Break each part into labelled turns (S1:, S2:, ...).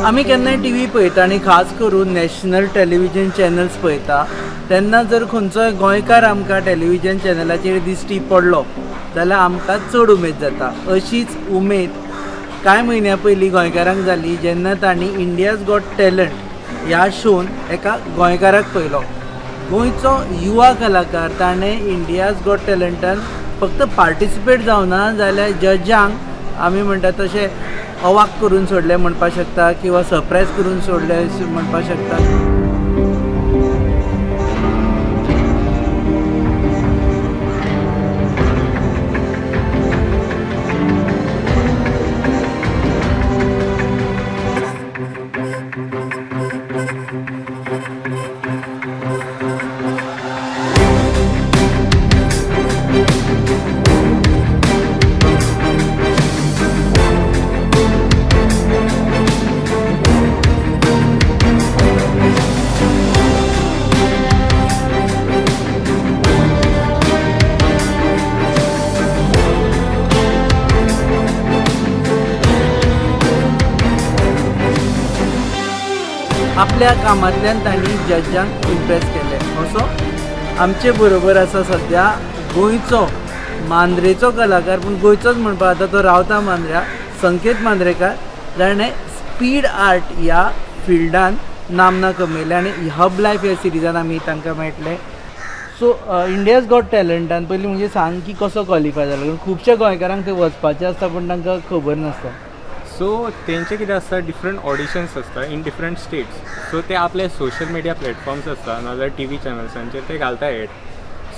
S1: आमी केन्नाय T V पळयता आनी खास करून नॅशनल टॅलिविजन चॅनल्स पळयता तेन्ना जर खंयचोय गोंयकार आमकां टॅलिविजन चॅनलाचेर दिश्टी पडलो जाल्यार आमकां चड उमेद जाता. अशीच उमेद कांय म्हयन्यां पयलीं गोंयकारांक जाली जेन्ना तांणी इंडियाज गॉट टॅलंट ह्या शोन एका गोंयकाराक पळयलो. गोंयचो युवा कलाकार ताणें इंडियाज गॉट टॅलंटान फक्त पार्टिसिपेट जावना जाल्यार जजांक आमी म्हणटा तशें अवाक करून सोडलें म्हणपाक शकता किंवा सरप्रायज करून सोडलें अशें म्हणपाक शकता. आपल्या कामांतल्यान तांणी जजांक इम्प्रेस केले. असो आमचे बरोबर आसा सद्या गोंयचो मांद्रेचो कलाकार, पूण गोंयचोच म्हणपाक जाता, तो रावता मांद्र्या, संकेत मांद्रेकार, जाणें स्पीड आर्ट ह्या फिल्डान नामना कमयल्या आनी हब लायफ ह्या सिरिजान आमी तांकां मेळटले. सो इंडियाज गॉट टॅलंटान पयलीं म्हणजे सांग की कसो क्वॉलिफाय जालो, कारण खुबश्या गोंयकारांक थंय वचपाचें आसता पूण तांकां खबर नासता.
S2: सो तेंचे कितें आसता, डिफरंट ऑडिशन्स आसता इन डिफरंट स्टेट्स. सो ते आपले सोशल मिडिया प्लॅटफॉर्म्स आसता नाजाल्यार टी व्ही चॅनल्सांचेर ते घालता एड.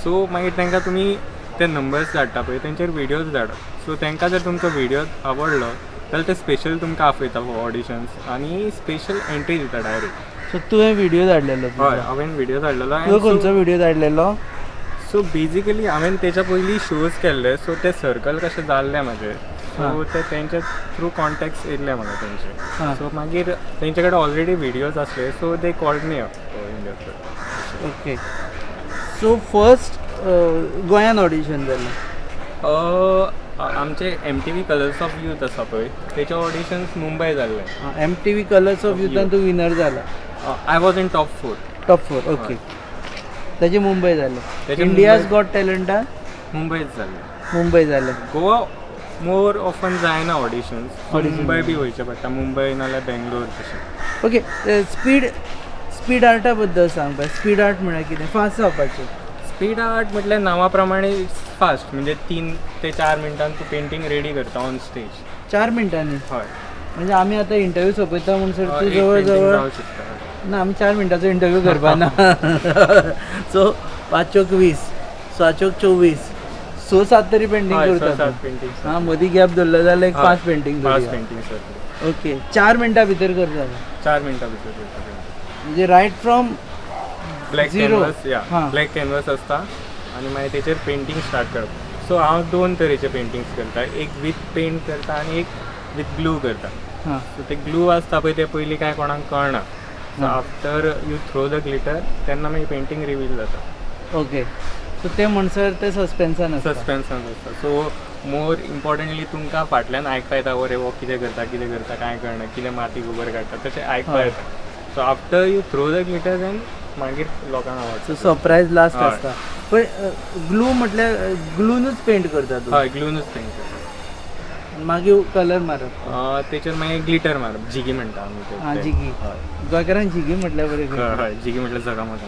S2: सो मागीर तांकां तुमी ते नंबर्स धाडटा पळय तेंचेर व्हिडियोज धाडप. सो तांकां जर तुमचो व्हिडियो आवडलो जाल्यार ते स्पेशल तुमकां आपयता फॉर ऑडिशन्स आनी स्पेशल एंट्री दिता डायरेक्ट.
S1: सो तुवें व्हिडियो धाडलेलो?
S2: हय, हांवें व्हिडियो धाडलेलो.
S1: तुवें खंयचो व्हिडियो धाडलेलो?
S2: सो बेजिकली हांवें तेच्या पयलीं शोज केल्ले, सो ते सर्कल कशें जाल्लें म्हाजें, सो ते तेंच्या थ्रू कॉन्टेक्ट्स येयल्ले म्हाका तेंचे. सो मागीर तेंचे कडेन ऑलरेडी व्हिडियोज आसले, so they called me up India.
S1: Okay, so first गोंयान ऑडिशन जालें?
S2: आमचे M T V colours of youth आसा पळय तेचे ऑडिशन्स मुंबय जाल्ले.
S1: M T V colours of युथान तूं विनर जाला?
S2: I was in top 4.
S1: Top 4, okay. ताजे मुंबय जाले. इंडियाज गॉट टॅलंटान
S2: मुंबयच जाले.
S1: मुंबय जाले.
S2: गोवा मोर ऑफन जायना ऑडिशन्स, मुंबय बी वयचें पडटा, मुंबय नाल्यार बेंगलोर तशें.
S1: ओके, स्पीड आर्टा बद्दल सांग. स्पीड आर्ट म्हळ्यार कितें? फास्ट जावपाचें.
S2: स्पीड आर्ट म्हटल्यार नांवा प्रमाणे फास्ट, म्हणजे 3 ते 4 मिनटान तूं पेंटींग रेडी करता ऑन स्टेज.
S1: 4 मिनटांनी?
S2: हय.
S1: म्हणजे आमी आतां इंटरव्यू सोंपयता म्हणसर तूं जवळ जवळ ना, आमी 4 मिनटाचो इंटरव्यू करपाना. सो 5 चौक 20, 6 चौक 24, 6 7 तरी पेंटींग करता. हां, मदीं गॅप दवरलो जाल्यार एक 5 पेंटींग.
S2: 5 पेंटींग.
S1: ओके, 4 मिनटां भितर करता.
S2: 4 मिनटां भितर करता.
S1: म्हणजे रायट फ्रॉम
S2: ब्लॅक कॅनवस, या ब्लॅक कॅनवस आसता आनी मागीर तेचेर पेंटींग स्टार्ट करप. सो हांव 2 तरेचे पेंटिंग्स करता, एक विथ पेंट करता आनी एक विथ ग्लू करता. सो ते ग्लू आसता पळय ते पयलीं कांय कोणाक कळना. So after you throw the glitter तेन्ना मागीर पेंटींग रिवील जाता.
S1: ओके, सो ते म्हणसर ते सस्पेन्सान आसता.
S2: सस्पेन्सान आसता. सो मोर इम्पॉर्टंटली तुमकां फाटल्यान आयकपा येता, वरे हो कितें करता कितें करता कांय कळना, कितें माती गोबर काडटा तशें आयकपा येता. So after you throw the glitter then मागीर लोकांक आवडटा.
S1: सो सरप्रायज लास्ट आसता. पण ग्लू म्हटल्यार ग्लूनूच पेंट करता तूं?
S2: हय, ग्लूनूच पेंट करता.
S1: मागीर कलर मारप?
S2: तेचेर मागीर ग्लिटर मारप, जिगी म्हणटा आमी.
S1: हां, जिगी. गोंयकारांक जिगी म्हटल्यार बरें.
S2: हय, जिगी म्हटल्यार जगा म्हाका.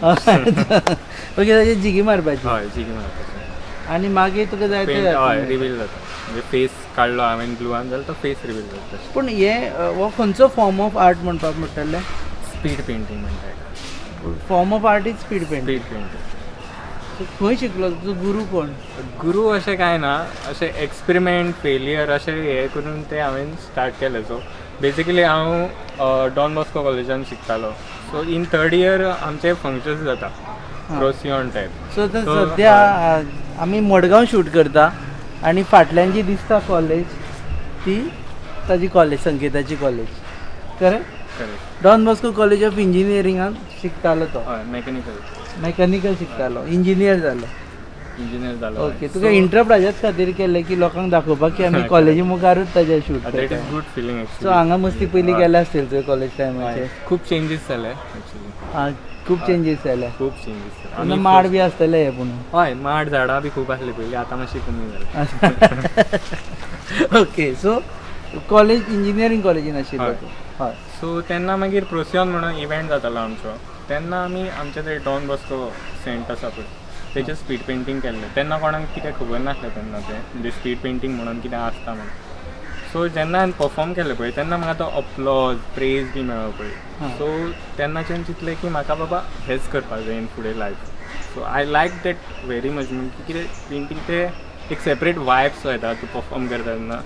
S1: ओके, ताचेर जिगी मारपाची.
S2: हय, जिगी मारपाची
S1: आनी मागीर तुका जाय ते
S2: हय रिवील जाता. म्हणजे फेस काडलो हांवें ग्लुआन जाल्यार तो फेस रिवील जाता.
S1: पूण हे हो खंयचो फॉर्म ऑफ आर्ट म्हणपाक पडटलें?
S2: स्पीड पेंटींग म्हणटा.
S1: Form of art is speed painting.
S2: Speed painting.
S1: खंय शिकलो? तुजो गुरू कोण?
S2: गुरू अशें कांय ना, अशें एक्सपेरिमेंट फेलियर अशें हें करून तें हांवें स्टार्ट केलें. सो बेजिकली हांव डॉन बॉस्को कॉलेजान शिकतालो. सो इन थर्ड इयर आमचे फंक्शन्स जाता प्रोसियॉन टायप.
S1: सो सद्या आमी मडगांव शूट करता आनी फाटल्यान जी दिसता कॉलेज ती ताजी कॉलेज, संकेताची college. Correct?
S2: Correct.
S1: Don Bosco college of इंजिनियरिंगान शिकतालो तो.
S2: हय, मेकॅनिकल.
S1: मेकॅनिकल शिकतालो, इंजिनियर जालो.
S2: इंजिनियर जालो.
S1: ओके, तुका इंटरप्ट हाज्याच खातीर केलें की लोकांक दाखोवपाक की आमी कॉलेजी मुखारूच ताजें shoot.
S2: That is good feeling.
S1: So हांगा मस्ती पयलीं गेले आसतले तुवें कॉलेज टायमाचेर?
S2: खूब चेंजीस जाले एक्चुअली.
S1: हां, खूब चेंजीस जाले.
S2: खूब चेंजीस.
S1: तेन्ना माड बी आसतले हे पूण.
S2: हय, माड झाडां बी खूब आसली पयलीं, आतां मातशी कमी जाली.
S1: ओके, सो कॉलेज इंजिनियरींग कॉलेजीन आशिल्लो
S2: हय.
S1: तूं? हय.
S2: सो तेन्ना मागीर प्रोसियन म्हणून इव्हेंट जातालो आमचो. तेन्ना आमी आमचे ते डॉन बॉस्को सेंट आसा पळय, तेचें स्पीड पेंटींग केल्लें. तेन्ना कोणाक कितें खबर नासलें तेन्ना तें म्हणजे स्पीड पेंटींग म्हणून कितें आसता म्हणून. सो जेन्ना हांवें परफॉर्म केलें पळय, तेन्ना म्हाका तो अप्लॉज, प्रेज बी मेळ्ळो पळय. सो तेन्नाच्यान चिंतलें की म्हाका बाबा हेंच करपाक जाय इन फुडें life. So I like that very much. म्हणजे कितें, पेंटींग ते एक सेपरेट वायब्स येता तूं परफॉर्म करता तेन्ना.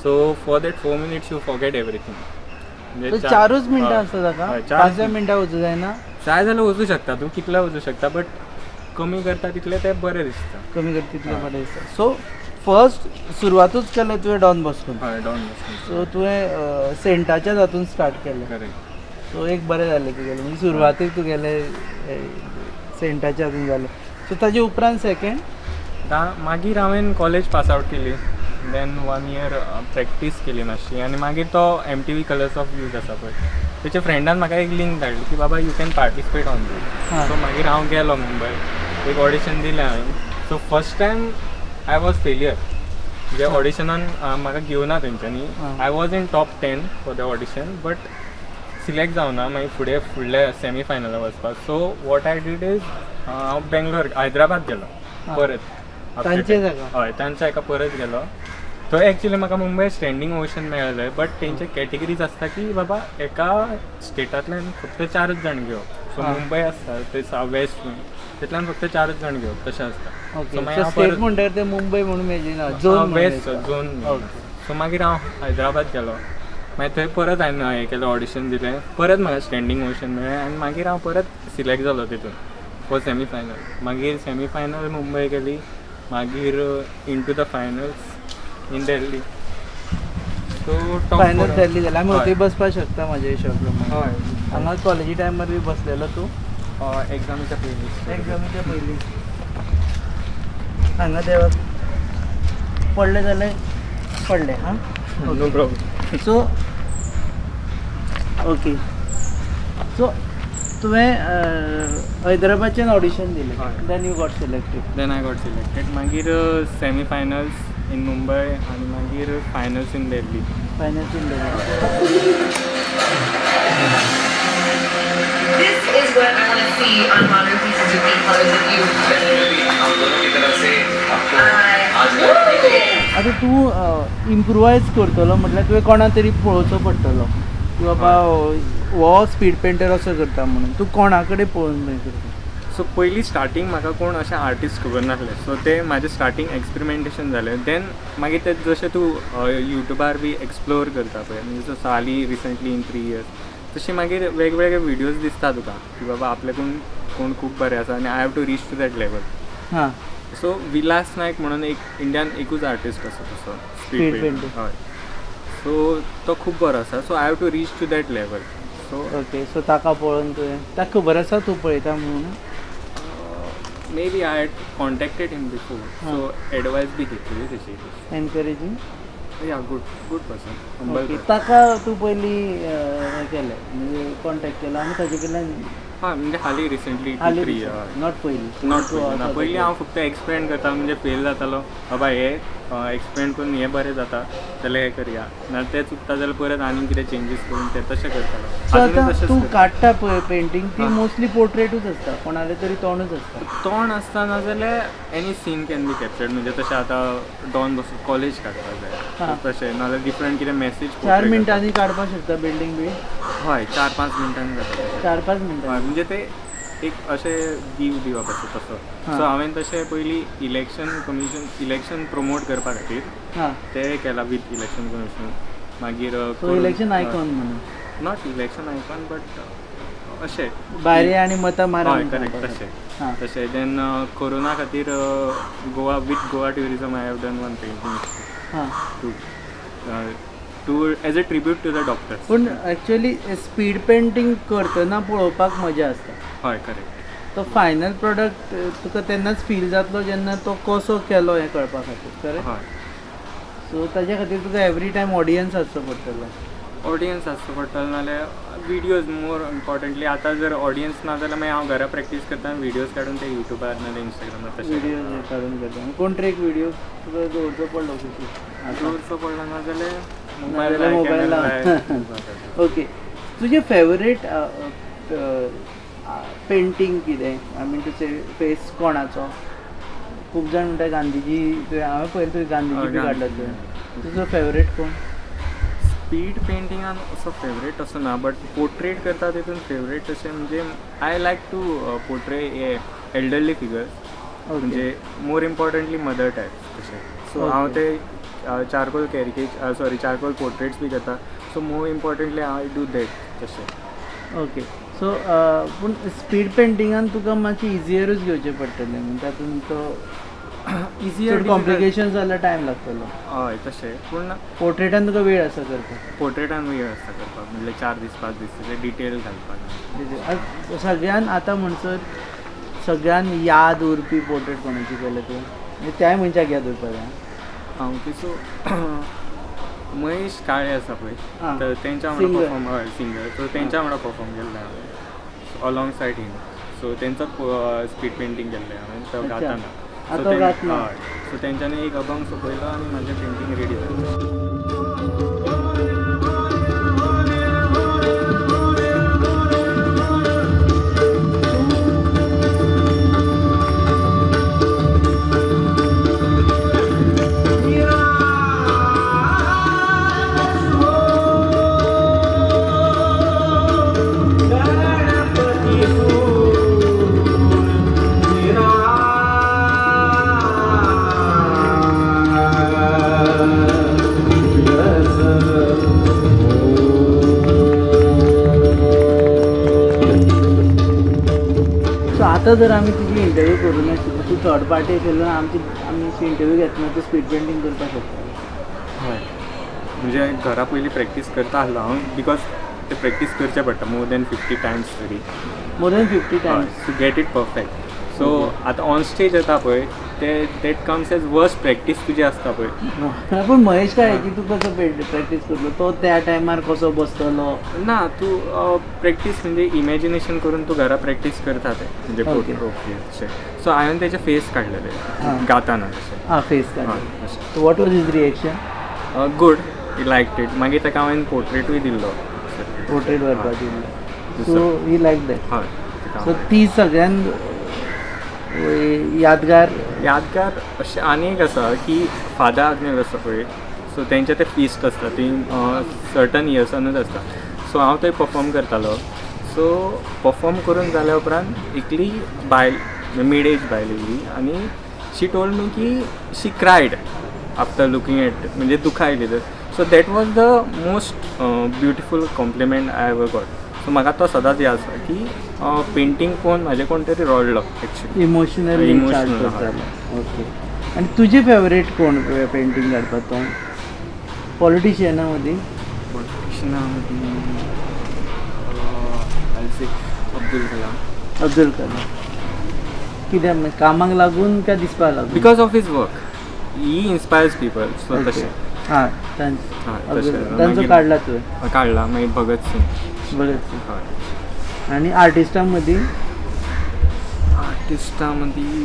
S2: So for that 4 minutes you forget everything.
S1: So चारूच मिनटां आसता ताका?
S2: हय, चार.
S1: पांच मिनटां वचूं जायना?
S2: जाय जाल्यार वचूं शकता तूं, कितले वचूं शकता, बट कमी करता तितलें तें बरें दिसता.
S1: कमी करता तितलें बरें दिसता. सो फर्स्ट सुरवातूच केलें तुवें डॉन बॉस्कोन?
S2: हय, डॉन बॉस्को.
S1: सो तुवें सेंटाच्या हातून स्टार्ट केलें.
S2: करेक्ट.
S1: सो एक बरें जालें तुगेलें, म्हणजे सुरवातीक तुगेलें सेंटाच्या हातून जालें. सो ताजे उपरांत सेकंड?
S2: मागीर हांवें कॉलेज पास आवट केली, then one year practice केली मातशी आनी मागीर तो MTV colours of youth आसा पळय, तेच्या फ्रेंडान म्हाका एक लिंक धाडली की बाबा, you can participate on that. So मागीर हांव गेलो मुंबय, एक ऑडिशन दिलें हांवें. So first time I was failure, म्हणजे ऑडिशनान म्हाका घेवना तेंच्यांनी. I was in top 10 for the audition, but select जावना मागीर फुडें फुडल्या सेमी फायनलाक वचपाक. So what I did is हांव बेंगलोर, हैदराबाद गेलो परत.
S1: तांचे जागा?
S2: हय, तांच्या एका परत गेलो. थंय एक्चुली म्हाका मुंबय स्टँडींग ओवेशन मेळ्ळें, बट तेंचे कॅटेगरीज आसता की बाबा एका स्टेटांतल्यान फक्त चारच जाण घेवप. सो मुंबय आसता ते वेस्ट, तितल्यान फक्त चारच जाण घेवप तशें आसता.
S1: ओके, सो स्टेट म्हणटकीर ते मुंबय म्हणून मेजिना, झोन?
S2: Waste zone. सो मागीर हांव हैदराबाद गेलो. मागीर थंय परत हांवें हें केलें, ऑडिशन दिलें, परत म्हाका स्टँडींग ओवेशन मेळ्ळें आनी मागीर हांव परत सिलेक्ट जालो तितून फॉर सेमी फायनल. मागीर सेमी फायनल मुंबय केली, मागीर into the finals in Delhi. So top
S1: final Delhi जालें. आमी थंय बसपाक शकता म्हाज्या हिशोबा प्रमाणे?
S2: हय.
S1: हांगा कॉलेजी टायमार बी बसलेलो तूं?
S2: एग्जामीच्या पयलीं.
S1: एग्जामीच्या पयलीं. हांगा देवाक पडलें जाल्यार पडलें. हां.
S2: No problem.
S1: So okay, so तुवें हैदराबादच्यान ऑडिशन दिलें? Then you got selected?
S2: Then I got selected. मागीर सेमी फायनल्स इन मुंबय आनी मागीर finals in Delhi.
S1: Finals in Delhi.
S3: This is what I want to see on Maruti Suzuki Colors of Youth.
S4: Definitely हम दोनों की तरफ से आपको आज
S1: आतां तूं इम्प्रुवायज करतलो म्हटल्यार तुवें कोणा तरी पळोवचो पडटलो की बाबा हो स्पीड पेंटर असो करता म्हणून. तूं कोणा कडेन पळोवन हें करता?
S2: सो पयलीं स्टार्टींग म्हाका कोण अशें आर्टिस्ट खबर नासले. सो ते म्हाजें स्टार्टींग एक्सपेरिमेंटेशन जालें. देन मागीर ते जशें तूं युट्यूबार बी एक्सप्लोर करता पळय, म्हणजे जसो हालीं रिसंटली इन 3 इयर्स तशें मागीर वेगवेगळे विडियोज दिसता तुका की बाबा आपल्याकून कोण खूब बरें आसा आनी I have to reach to that level. So Vilas Naik म्हणून एक इंडियान एकूच आर्टिस्ट आसा तसो
S1: Speed
S2: speed
S1: painter.
S2: Painter. हय, सो तो खूब बरो आसा, so I have to reach to that level, so
S1: okay, so ताका पळोवन तुवें, ताका खबर आसा तूं पळयता म्हणून?
S2: Maybe I had contacted him before, so advice बी घेतलेली तेची.
S1: Encouraging?
S2: Yeah, good good person, humble.
S1: Okay, ताका तूं पयलीं हें केलें, म्हणजे कॉन्टेक्ट केलो आनी ताजे कडल्यान?
S2: हां, म्हणजे हालीं रिसंटली.
S1: हालीं?
S2: 3.
S1: Not पयलीं?
S2: Not पयलीं ना. पयलीं हांव फक्त एक्सपेरिमेंट करता, म्हणजे फेल जातालो, बाबा हे एक्सपेरिमेंट करून हें बरें जाता जाल्यार हें करया, ना तें चुकता जाल्यार परत आनीक कितें चेंजीस करून तें तशें करतालो.
S1: सो
S2: आजुनूय
S1: आतां
S2: तशेंच
S1: तूं
S2: करता.
S1: काडटा पळय पेंटींग ती मोस्टली पोर्ट्रेटूच आसता, कोणालें तरी तोंडूच आसता?
S2: तोंड आसता, नाजाल्यार any scene can be captured. म्हणजे तशें आतां डॉन बॉस्को कॉलेज काडपाक जाय तशें, नाजाल्यार डिफरंट कितें मॅसेज.
S1: 4 मिनटांनी काडपाक शकता बिल्डींग बी?
S2: हय, 4-5 मिनटांनी जाता.
S1: 4-5 मिनटां?
S2: हय, म्हणजे ते एक अशें दीव दिवप आसता तसो. सो हांवें तशें पयलीं इलेक्शन कमिशन, इलेक्शन प्रमोट करपा खातीर तें केलां विथ इलेक्शन कमिशन. मागीर
S1: सो इलेक्शन आयकॉन म्हणून?
S2: Not election icon, but अशें
S1: भायर आनी मतां मारा
S2: हय
S1: म्हणून
S2: करेक्ट.
S1: सांगपाक.
S2: तशें. तशें. Then corona खातीर Goa, with Goa Tourism I have done one painting to as a tribute to the doctors.
S1: पूण एक्चुअली स्पीड पेंटींग करतना पळोवपाक मजा आसता.
S2: हय, करेक्ट.
S1: तो फायनल प्रोडक्ट तुका तेन्नाच फील जातलो जेन्ना तो कसो केलो हें कळपा खातीर, करेक्ट?
S2: हय.
S1: सो ताज्या खातीर तुका एवरी टायम ऑडियन्स आसचो पडटलो.
S2: ऑडियन्स आसचो पडटलो नाल्यार विडियोज मोर इम्पॉर्टंटली. आतां जर ऑडियन्स ना जाल्यार मागीर हांव घरा प्रॅक्टीस करता आनी विडियोज काडून ते युट्यूबार नाल्यार इंस्टाग्रामार तशें
S1: विडियो काडून करता. आनी कोण तरी एक विडियो तुका दवरचो पडलो कुशीक आतां.
S2: दवरचो पडलो ना जाल्यार
S1: नाजाल्यार
S2: मोबायल
S1: मोबायल.
S2: लाय.
S1: ओके, तुजें फेवरेट पेंटींग कितें? I mean to say face कोणाचो? खूब जाण म्हणटा गांधीजी. तुवें, हांवें पळयलें तुवें गांधीजी
S2: हय,
S1: बी काडला.
S2: गांधीजी.
S1: तुवें तुजो फेवरेट कोण?
S2: स्पीड पेंटिंगान असो फेवरेट असो ना, बट पोर्ट्रेट करता तितून फेवरेट अशें म्हणजे I like to portray हे एल्डरली फिगर्स, म्हणजे मोर इम्पॉर्टंटली मदर टायप तशें. सो हांव ते charcoal caricature, sorry, charcoal portraits बी करता. So more importantly I do that तशें.
S1: ओके, सो पूण स्पीड पेंटिंगान तुका मातशें इजियरूच घेवचें पडटलें, म्हणजे तातूंत तो
S2: इजियर
S1: चड कॉम्प्लिकेशन जाल्यार टायम लागतलो.
S2: हय, तशें पूण
S1: पोर्ट्रेटान तुका वेळ आसा करपाक.
S2: पोर्ट्रेटान वेळ आसता करपाक, म्हणल्यार 4 दीस 5 दीस तशें डिटेल घालपाक.
S1: सगळ्यान आतां म्हणसर सगळ्यान याद उरपी पोर्ट्रेट कोणाची केलें तुवें? म्हणजे त्याय मनशाक याद उरपा जाय.
S2: आं, ओके, सो महेश काळे आसा पळय, तर तेंच्या वांगडा
S1: Singer.
S2: Perform, हय, सिंगर. सो तेंच्या वांगडा परफॉर्म केल्लें हांवें अलॉंग सायड हिम. सो तेंचो स्पीड पेंटींग केल्लें हांवें तो गाताना.
S1: आं, तो गातना.
S2: हय, सो तेंच्यांनी एक अभंग सोंपयलो आनी म्हाजें पेंटींग रेडी जालें.
S1: सो आतां जर आमी तुजी इंटरव्यू करूं नाशिल्ली, तूं थर्ड पार्टी आशिल्लो, आमची आमी इंटरव्यू घेतना तूं स्पीड पेंटींग करपाक शकता?
S2: हय, म्हणजे घरा पयलीं प्रॅक्टीस करता आसलो हांव, because ते प्रॅक्टीस करचें पडटा मोर दॅन 50 टायम्स तरी.
S1: More than 50 times.
S2: To get it perfect. So आतां ऑन स्टेज येता पळय ते, that comes as worst practice तुजी आसता पळय.
S1: पूण महेश काळेची तूं कसो प्रॅक्टीस करतलो? तो त्या टायमार कसो बसतलो?
S2: ना, तूं प्रॅक्टीस म्हणजे इमॅजिनेशन करून तूं घरा प्रॅक्टीस करता ते म्हणजे ओके अशें. सो हांवें तेजे फेस काडलेले गाताना तशें.
S1: आं, फेस
S2: हय.
S1: काड.
S2: अशें.
S1: What was his reaction?
S2: Good, he liked it. मागीर ताका हांवें पोर्ट्रेटूय दिल्लो.
S1: पोर्ट्रेट व्हरपाक दिल्लो. So he like that?
S2: हय, ताका
S1: सो ती सगळ्यान यादगार?
S2: यादगार अशें आनी एक आसा की फादर आग्नेल आसा पळय, सो तेंचे ते फिस्ट आसता, ती सर्टन इयर्सानूच आसता. सो हांव थंय परफॉर्म करतालो. सो परफॉर्म करून जाल्या उपरांत एकली बायल, मिड एज बायल येयली आनी शी टोल्ड मी की she cried after looking at, म्हणजे दुखां आयली तर. So that was the most beautiful compliment I ever got. So म्हाका तो सदांच याद आसा की पेंटींग पळोवन म्हाजे कोण तरी रडलो एक्चुली.
S1: इमोशनली
S2: Emotional,
S1: charge
S2: हय.
S1: जालो. ओके, आनी तुजे फेवरेट कोण पेंटींग काडपाक? तो पॉलिटिशियना मदीं?
S2: पॉलिटिशियना मदीं अब्दुल कलाम.
S1: अब्दुल कलाम. कित्याक? म्हणजे कामाक लागून काय दिसपाक लागून?
S2: Because of his work, he inspires people, so तशें.
S1: हां,
S2: तशें.
S1: तांचो
S2: मागीर-
S1: काडला तुवें?
S2: काडला. मागीर भगत सिंग.
S1: भगत सिंग.
S2: हय.
S1: आनी आर्टिस्टां मदीं?
S2: आर्टिस्टा मदीं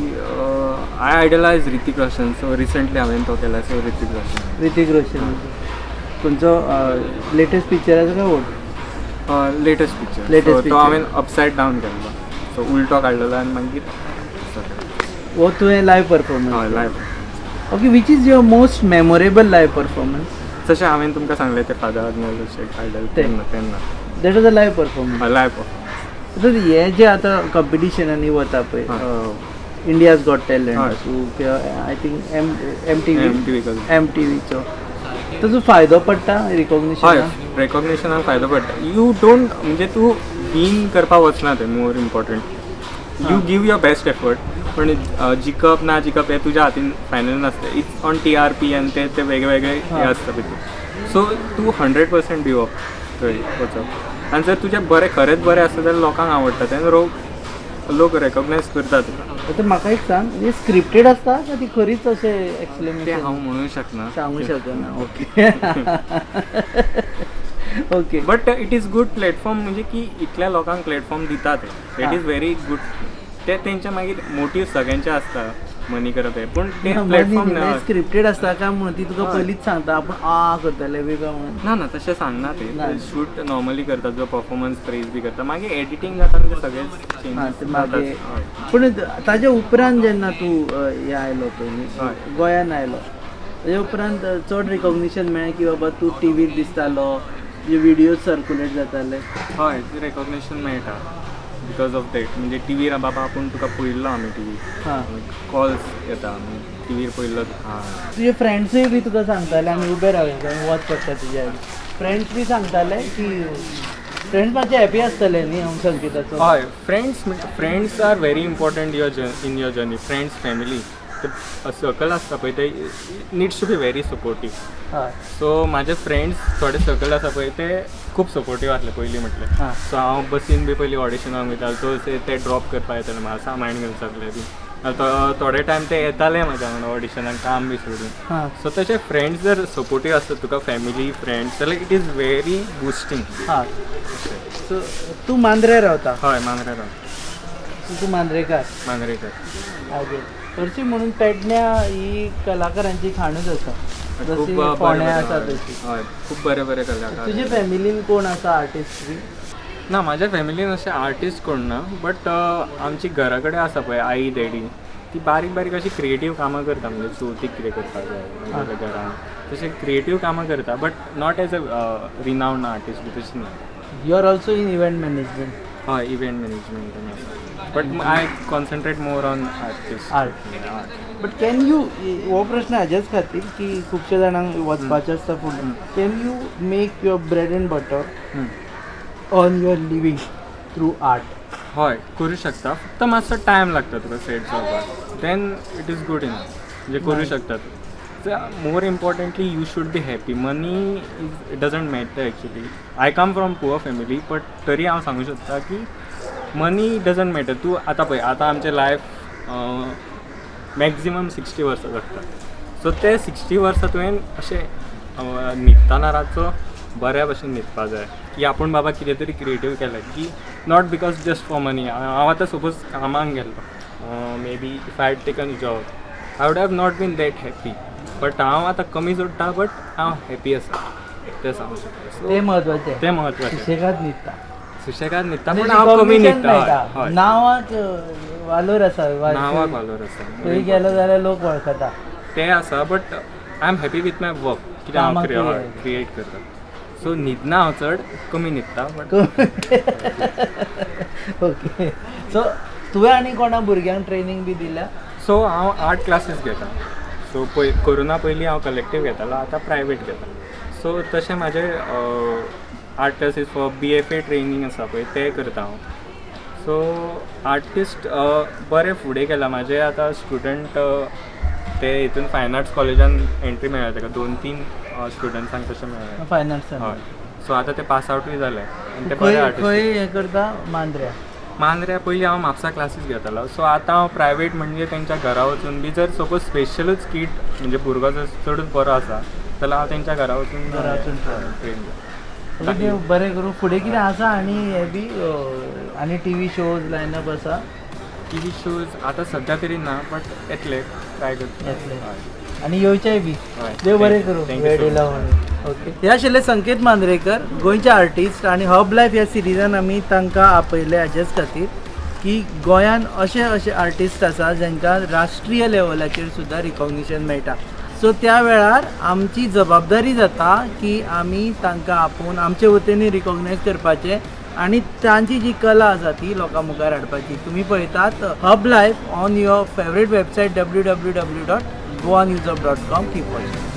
S2: I idolize Hrithik Roshan, so recently हांवें तो केला, सो ऋतिक रोशन.
S1: ऋतिक रोशन. खंयचो लेटेस्ट पिक्चर आसा काय old?
S2: Latest picture.
S1: Latest
S2: तो
S1: picture.
S2: हांवें अपसायड डावन केल्लो, सो उलटो काडलेलो आनी मागीर
S1: हो तुवें लायव परफॉर्मन्स?
S2: हय, live.
S1: Okay, which is your most memorable live performance?
S2: जशें हांवें तुमकां सांगलें तें फादर आग्नेल अशें काडलेलें.
S1: तें.
S2: तेन्ना तेन्ना.
S1: That was a live performance?
S2: Live performance.
S1: तर हे जे आतां कंपिटिशनांनी वता पळय, इंडियाज गॉट टॅलंट आसूं किंवा I think M MTV.
S2: MTV.
S1: M T व्हीचो ताजो फायदो पडटा? रिकॉग्निशन?
S2: हय, रेकॉग्निशनाक फायदो पडटा. You don't, म्हणजे तूं वीन करपाक वचना तें more important you give your best effort, पण जिखप ना जिखप हें तुज्या हातीन फायनल नासता. It's on TRP आनी ते ते वेगळे वेगळे हे आसता भितर. सो तूं 100% दिवप थंय वचप आनी जर तुजें बरें, खरेंच बरें आसता जाल्यार लोकांक आवडटा तेन्ना रोग लोक रेकॉग्नायज करता तुका.
S1: आतां म्हाका एक सांग, हे स्क्रिप्टेड आसता काय ती खरीच अशें
S2: ते
S1: एक्सप्लेनेशन?
S2: हांव म्हणूंक शकना.
S1: सांगू शकना, okay okay.
S2: But it is good platform, म्हणजे की इतल्या लोकांक प्लॅटफॉर्म दिता ते, that is very good. ते तेंच्या मागीर मोटीव सगळ्यांचे आसता मनी करप हे, पूण ते प्लॅटफॉर्म ना.
S1: स्क्रिप्टेड आसता काय म्हणून ती तुका पयलींच सांगता, आपूण आ करतले बी काय म्हणून?
S2: ना ना, तशें सांगना.
S1: ना.
S2: ते शूट नॉर्मली करतात, जो परफॉर्मन्स प्रेज बी करता, मागीर एडिटींग जाता म्हणजे सगळेच
S1: हा
S2: चेंजीस
S1: ते मागीर. पूण ताज्या उपरांत जेन्ना तूं हे आयलो पयलीं गोंयान आयलो, ताज्या उपरांत चड रिकॉग्निशन मेळ्ळें की बाबा तूं टिवीर दिसतालो, तुजे विडियोज सर्कुलेट जाताले?
S2: हय, रेकॉग्निशन मेळटा because of that. म्हणजे टिवीर बाबा आपूण तुका पळयल्लो आमी टिवीर. कॉल्स येता, टिवीर पळयल्लो हां.
S1: तुजे फ्रेंड्सूय बी तुका सांगताले, आमी उबे रावया, आमी वच पडटा तुज्या आनी फ्रेंड्स बी सांगताले की फ्रेंड्स मातशे हॅपी आसतले न्ही हांव संकेताचो?
S2: हय, friends are very important your in your journey. Friends, family, circle आसता पळय ते needs to be very supportive. So म्हाजे फ्रेंड्स थोडे सर्कल आसा पळय ते खूब सपोर्टीव आसले पयलीं म्हटल्यार. सो हांव बसीन बी पयलीं ऑडिशनाक वयतालो, सो ते ड्रॉप करपाक येताले म्हाका, सामान घेवन सगळे बी. थोडे टायम ते येताले म्हाज्या वांगडा ऑडिशनाक, काम बी सोडून. सो तशे फ्रेंड्स जर सपोर्टीव आसता तुका, फॅमिली, फ्रेंड्स, जाल्यार it is very boosting.
S1: हां, सो तूं मांद्रे रावता?
S2: हय, मांद्रे राव.
S1: सो तूं मांद्रेकार?
S2: मांद्रेकर.
S1: ओके, हरशीं म्हणून पेडण्या ही कलाकारांची खाणूच आसा,
S2: खूब
S1: जशी
S2: बरे
S1: फोंड्या
S2: बरे
S1: आसा
S2: हय,
S1: तशी.
S2: हय, खूब बरे बरे कलाकार.
S1: तुजे फॅमिलीन कोण आसा आर्टिस्ट बी?
S2: ना, म्हाज्या फॅमिलीन अशे आर्टिस्ट कोण ना, बट आमची घरा कडेन आसा पळय आई डॅडी, ती बारीक बारीक अशी क्रिएटीव कामां करता. म्हणजे चवथीक कितें करपाक जाय नाजाल्यार घरान तशें क्रिएटीव कामां करता, but not as a renowned artist बी तशें ना.
S1: You are also in event management?
S2: हय, इव्हेंट मॅनेजमेंटान आसा, but I concentrate more on artist.
S1: Art. But can you, हो प्रश्न हाज्याच खातीर की खुबशे जाणांक वचपाचें आसता फुडें, can you make your bread and butter, earn your living through art?
S2: हय, करूं शकता, फक्त मातसो टायम लागता तुका सेट जावपाक, then it is good enough. म्हणजे करूं शकता तूं. More importantly, you should be happy. Money is it doesn't matter actually. I come from poor family, but तरी हांव सांगू शकता की मनी डजंट मॅटर. तूं आतां पळय, आतां आमचें लायफ मॅक्झिमम 60 वर्सां जगता. सो ते 60 वर्सां तुवें अशें न्हिदतना रातचो बऱ्या भशेन न्हिदपा जाय की आपूण बाबा कितें तरी क्रिएटीव केलें, की not because just for money. हांव आतां सपोज कामाक गेल्लो, maybe if I had taken job, I would have not been that happy, but हांव आतां कमी जोडटा, बट हांव हॅपी आसा तें सांगूंक शकता. सो
S1: तें म्हत्वाचें.
S2: तें म्हत्वाचें.
S1: सुशेगाद न्हिदता.
S2: सुशेगाद न्हिदता, पूण हांव कमी
S1: Recognition
S2: न्हिदता.
S1: मेळटा.
S2: हय हय.
S1: नांवाक वालोर आसा.
S2: नांवाक वालोर आसा.
S1: खंय गेलो जाल्यार लोक वळखता.
S2: ते आसा, but I am happy with my work, कितें हांव
S1: कामाक.
S2: क्रिएट करता. सो न्हिदना हांव, चड कमी न्हिदता, बट
S1: ओके, सो तुवें आनी कोणा भुरग्यांक ट्रेनींग बी दिल्या?
S2: सो हांव आर्ट क्लासीस घेता. सो पय, कोरोना पयलीं हांव कलेक्टीव घेतालो, आतां प्रायवेट घेता. सो तशें म्हाजें art classes for BFA training आसा पळय ते करता हांव. सो आर्टिस्ट बरें फुडें गेला. म्हाजे आतां स्टुडंट ते हितून फायन आर्ट्स कॉलेजान एंट्री मेळ्ळ्या ताका, दोन तीन स्टुडंट्सांक तशें मेळ्ळें.
S1: फायन आर्ट्सान?
S2: हय, सो आतां ते पास आवटूय जाले आनी ते बरे
S1: खंय
S2: आर्टिस्ट.
S1: खंय हें करता, मांद्र्या?
S2: मांद्र्या. पयलीं हांव म्हापसा क्लासीस घेतालो. सो आतां हांव प्रायवेट, म्हणजे तेंच्या घरा वचून बी, जर सपोज स्पेशलूच किट, म्हणजे भुरगो जर चडूच बरो आसा जाल्यार हांव तेंच्या घरा वचून
S1: घरा वचून
S2: ट्रेन.
S1: ओके, देव बरें करूं. फुडें कितें आसा आनी हें बी आनी टीवी शोज लायनअप आसा?
S2: टीवी शोज आतां सद्या तरी ना, बट येतले, ट्राय करता.
S1: येतले.
S2: हय.
S1: आनी येवचेय बी.
S2: हय.
S1: देव बरें करूं.
S2: Thank you
S1: वेळ
S2: so
S1: दिला म्हणून. ओके, हे आशिल्ले संकेत मांद्रेकर, गोंयचे आर्टिस्ट, आनी हब लायफ ह्या सिरिजान आमी तांकां आपयले हाजेच खातीर की गोंयान अशे अशे आर्टिस्ट आसा जांकां राष्ट्रीय लेवलाचेर सुद्दां रिकॉग्निशन मेळटा. सो त्या वेळार आमची जबाबदारी जाता की आमी तांकां आपोवन आमचे वतीन रिकॉग्नायज करपाचें आनी तांची जी कला आसा ती लोकां मुखार हाडपाची. तुमी पळयतात Hub Life on your favourite website www.goanewshub.com. Keep watching.